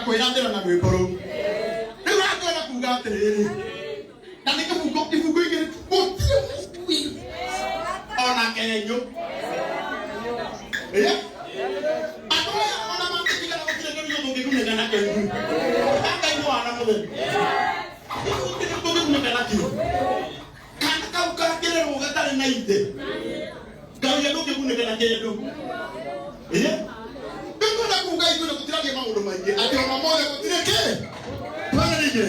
Kwĩrathĩra na rwĩmbo rũu rĩu ratwenda kuga atĩrĩrĩ na nĩ kĩbungo ibungo igĩrĩ gũtirĩ ona kenyũ ĩ andũ aya ona mangĩtigana gũtirĩ kĩndũ tũngĩgunĩka na kĩu Ngai nĩ wana mũtheri gũtirĩ tũngĩgunĩka nakĩo kana kau kangĩrerwo gatarĩ na ithe Ngai ndũngĩgunĩka na kĩndũ ĩ ndĩkwenda kuga ithuĩ nĩ tũtiragia maũndũ maingĩ atĩ ona mothe gũtirĩ kĩ twende rĩngĩ.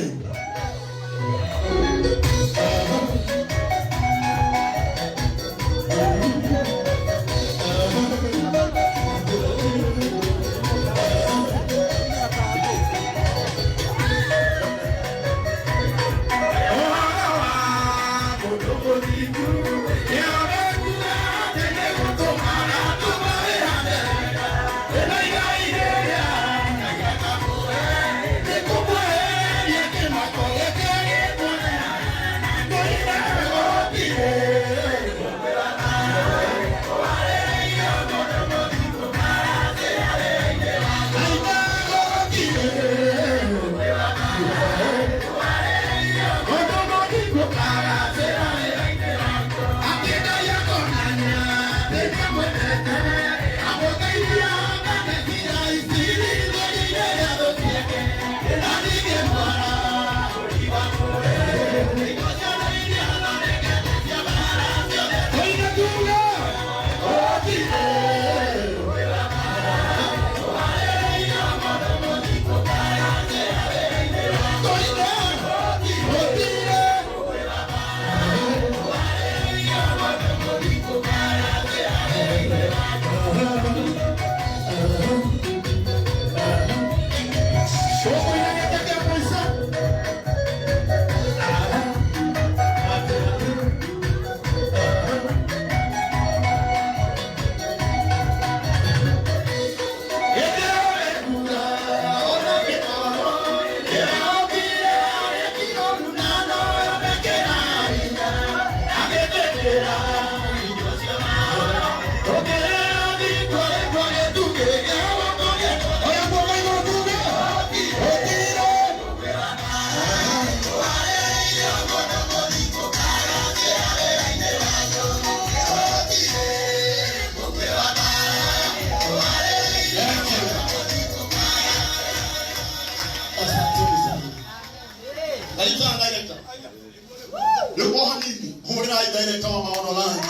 Director wa Maono Land.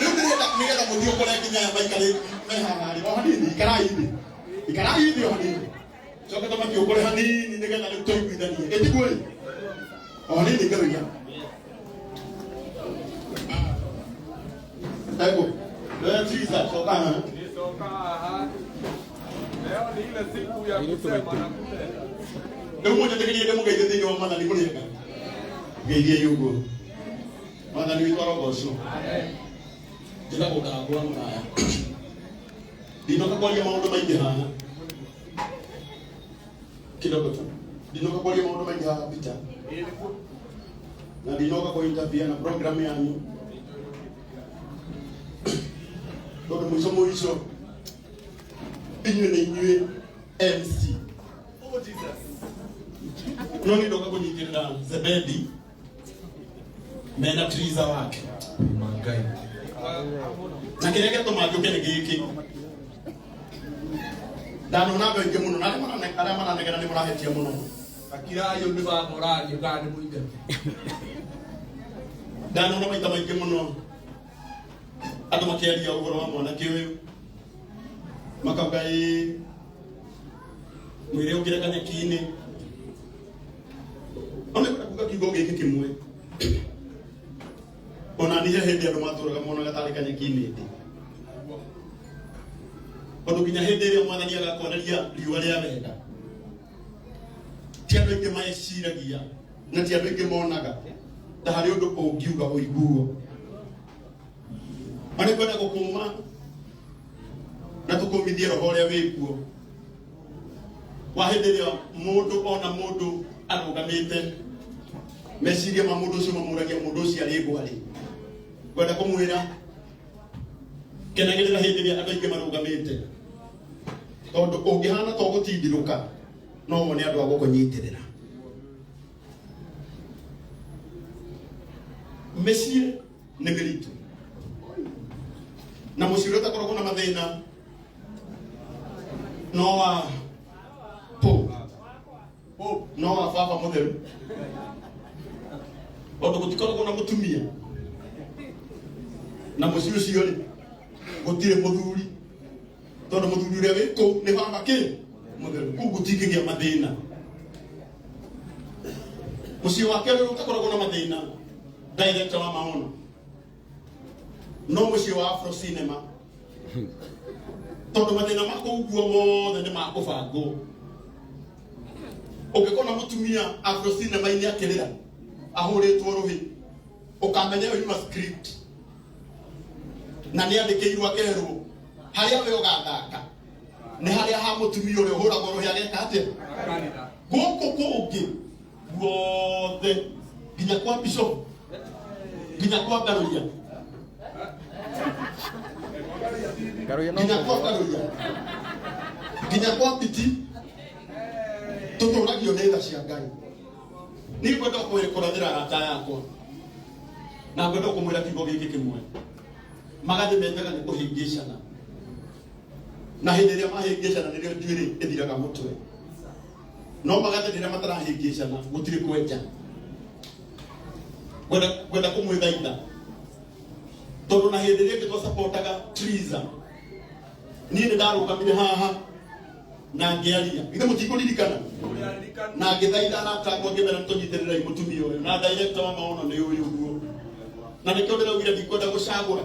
Rĩu ndĩrenda nĩgetha mũthiĩ ũkore nginya aya maikarĩ me haha rĩ, o hanini, ikarai thĩ, ikarai thĩ o hanini, coke tũmathiĩ ũkore hanini nĩgetha rĩu tũiguithanie, ĩtiguo ĩ, o hanini ngarũiya. Ego, Triza, coka haha. Nisoka haha. Leo ni ile siku ya kusema na kutenda. Rĩu mũnjĩtĩkĩrie ndĩmũgeithie thĩinĩ wa Mwathani mũrĩ ega. Ngeithiei ũguo. Mwathani witũ arogocwo. Njĩtagwo Karangũ wa Mũraya. Ndinoka kwaria maũndũ maingĩ haha. Kidogo tu. Ndinoka kwaria maũndũ maingĩ haha Peter. Na ndinoka kwa interview na program yanyu. Tondũ mũico mũico inyuĩ nĩ inyuĩ MC. Oh Jesus. No nĩ ndoka kũnyitĩrĩra Zebedi mena Triza wake. Na kĩrĩa gĩatũma njũke nĩ gĩkĩ, ndanona andũ aingĩ mũno na arĩa maranegena nĩ mũrahĩtia mũno. Akirayo nĩ baba ũraria kana nĩ mũingate. Ndanona maita maingĩ mũno andũ makĩaria ũhoro wa mwanake ũyũ makauga ĩ mwĩre ũkĩre kanyeki-inĩ. No nĩ ngwenda kuga kiugo gĩkĩ kĩmwe, ona niĩ he hĩndĩ andũ matũraga monaga tarĩ kanyeki-inĩ ndĩ, tondũ nginya hĩndĩ ĩrĩa Mwathani agakwoneria riũa rĩa wega, ti andũ aingĩ meciragia na ti andũ aingĩ monaga ta harĩ ũndũ ũngiuga ũiguo. Ma nĩ kwenda gũkũma na tũkũmithie roho ũrĩa wĩkuo wa hĩndĩ ĩrĩa mũndũ ona mũndũ arũgamĩte, meciria ma mũndũ ũcio mamũragia mũndũ ũcio arĩ ngwarĩ. Ngwenda kũmwĩra kenagĩrĩra hĩndĩ ĩrĩa andũ aingĩ marũgamĩte, tondũ ũngĩhana to gũtindirũka no wone andũ a gũkũnyitĩrĩra. Mĩciĩ nĩ mĩritũ, na mũciĩ ũrĩa ũtakoragwo na mathĩna no wa Pope, no wa baba mũtheru, tondũ gũtikoragwo na mũtumia na mũciĩ ũcio rĩ gũtirĩ mũthuri, tondũ mũthuri ũrĩa wĩ kũu nĩ baba kĩ mũtheru, kũu gũtingĩgĩa mathĩna. Mũciĩ wake ũrĩa ũtakoragwo na mathĩna, director wa Maono, no mũciĩ wa Afro Cinema, tondũ mathĩna ma kũu guo mothe nĩ makũbangwo. Ũngĩkona mũtumia Afro Cinema-inĩ akĩrĩra ahũrĩtwo rũhĩ, ũkamenya ĩyo yuma script na nĩ andĩkĩirwo akerwo harĩa we ũgathaka nĩ harĩa ha mũtumia ũrĩa ũhũragwo rũhĩ ageka atĩa. Gũkũ kũngĩ guothe nginya kwa bishop, nginya kwa Ngaruiya, nginya kwa Ngaruiya, nginya kwa Biti, tũtũragio nĩ tha cia Ngai. Niĩ ngwenda kũrathĩra arata yakwa na ngwenda kũmwĩra kiugo gĩkĩ kĩmwe, magathĩ menjaga nĩ kũhĩngĩcana, na hĩndĩ ĩrĩa mahĩngĩcana nĩrĩo njuĩrĩ ĩthiraga mũtwe. No magathĩ rĩrĩa matarahĩngĩcana gũtirĩ kwenja. Ngwenda kũmwĩthaitha, tondũ na hĩndĩ ĩrĩa ĩngĩ twasapotaga Triza, niĩ nĩ ndarũgamire haha na ngĩaria, ithe mũtikũririkana, na ngĩthaitha arata akwa ngĩmera nĩtũnyitĩrĩrei mũtumia ũyũ na director wa Maono nĩ ũyũ ũguo. Na nĩkĩo ndĩraugire ndikwenda gũcagũra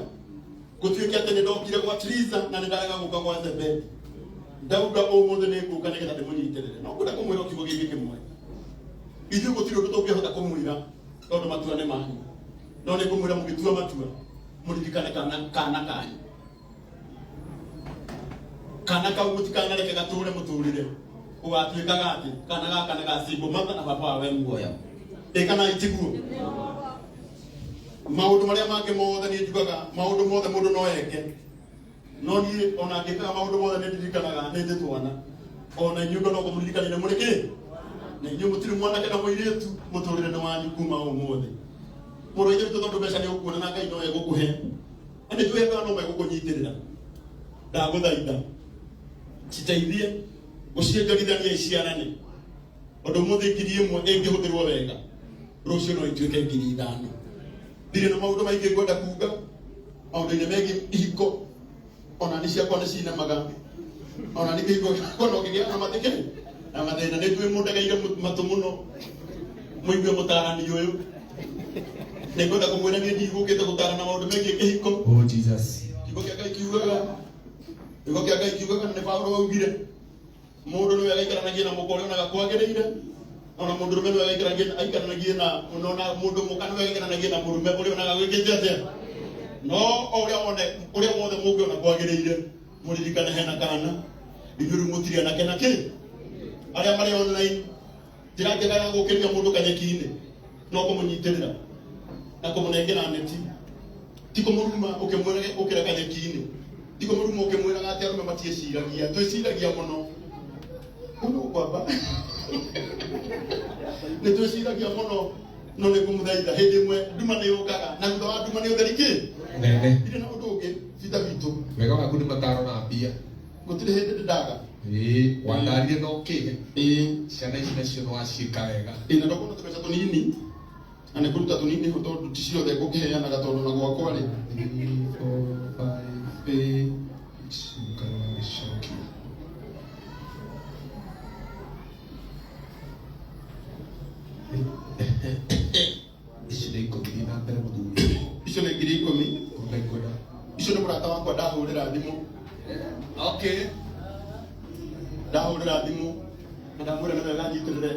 gũtuĩke atĩ nĩ ndokire gwa Triza na nĩ ndarega gũka gwa Zebedi. Ndauga ũmũthĩ nĩ ngũka nĩgetha ndĩmũnyitĩrĩre. No ngwenda kũmwĩra kiugo gĩkĩ kĩmwe, ithuĩ gũtirĩ ũndũ tũngĩhota kũmwĩra tondũ matua nĩ manyu, no nĩ ngũmwĩra mũgĩtua matua mũririkane kana kanyu, kana kau mũtikanareke gatũre mũtũrĩre ũgatuĩkaga atĩ kana gaka nĩ ga single mother na baba wawe muoyo. Ĩ kana itiguo? Maũndũ marĩa mangĩ mothe niĩ njugaga maũndũ mothe mũndũ no eke, no niĩ ona ngĩkaga maũndũ mothe nĩ ndirikanaga nĩ ndĩ twana, ona inyuĩ ngwenda kũmũririkania mũrĩ kĩ, na inyuĩ mũtirĩ mwanake na mũirĩtu, mũtũrĩre nĩ wanyu kuma ũmũthĩ. Mũrũ wa ithe witũ, tondũ mbeca nĩ ũkuona na Ngai no egũkũhe, na nĩ njũĩ andũ no megũkũnyitĩrĩra, ndagũthaitha citeithie gũcienjorithania iciarane. Tondũ ũmũthĩ 1000 ĩngĩhũthĩrwo wega, rũciũ no ituĩke 5000. Ndirĩ na maũndũ maingĩ ngwenda kuga maũndũ-inĩ megiĩ ihiko, ona nĩ ciakwa nĩ cinemaga, ona nĩ kĩhiko gĩakwa no kĩgĩa na mathĩkĩ na mathĩna. Nĩ njũĩ mũndegeire matũ mũno mũigue mũtarani ũyũ. Nĩ ngwenda kũmwĩra niĩ ndigũkĩte gũtarana maũndũ megiĩ kĩhiko. Oh Jesus. Kiugo kĩa Ngai kiugaga, kiugo kĩa Ngai kiugaga, nĩ Paulo augire mũndũ nĩwe agaikaranagie na mũka ũrĩa onaga kwagĩrĩire, ona mũndũrũme nĩwe aikaranagie na ona mũndũ mũka nĩwe aikaranagie na mũrũme ũrĩa onaga gwĩkĩte atĩa. No o ũrĩa wone ũrĩa wothe mũngĩona kwagĩrĩire, mũririkane hena kana inyuĩ rĩu mũtirĩ anake na kĩ arĩa marĩ online. Njĩra njega ya gũkĩria mũndũ kanyeki-inĩ no kũmũnyitĩrĩra na kũmũnengera neti, ti kũmũruma ũkĩmwĩra ũkĩra kanyeki-inĩ, ti kũmũruma ũkĩmwĩraga atĩ arũme matiĩciragia. Twĩciragia mũno ũndũ kwamba nĩ twĩciragia mũno, no nĩ ngũmũthaitha hĩndĩ ĩmwe nduma nĩ yũkaga na thutha wa nduma nĩ ũtheri kĩ Nene. Ndirĩ na ũndũ ũngĩ bita witũ. Wega waku nĩ mataro na mbia. Gũtirĩ hĩndĩ ndĩndaga. Ĩĩ, wandarire no kĩ. Ĩĩ. Ciana ici nacio no waciĩka wega. Ĩĩ, na ndokona tũbeca tũnini na nĩ kũruta tũnini ho tondũ ti ciothe ngũkĩheanaga tondũ na gwakwa rĩ. 3 4 5 8 6 gĩcokia. Ici nĩ 10, thiĩ na mbere mũthuri. Icio nĩ 10,000. Ngombe ngwenda. Icio nĩ mũrata wakwa ndahũrĩra thimũ. Okay. Ndahũrĩra thimũ na ndamwĩra nĩ wega anyitĩrĩre.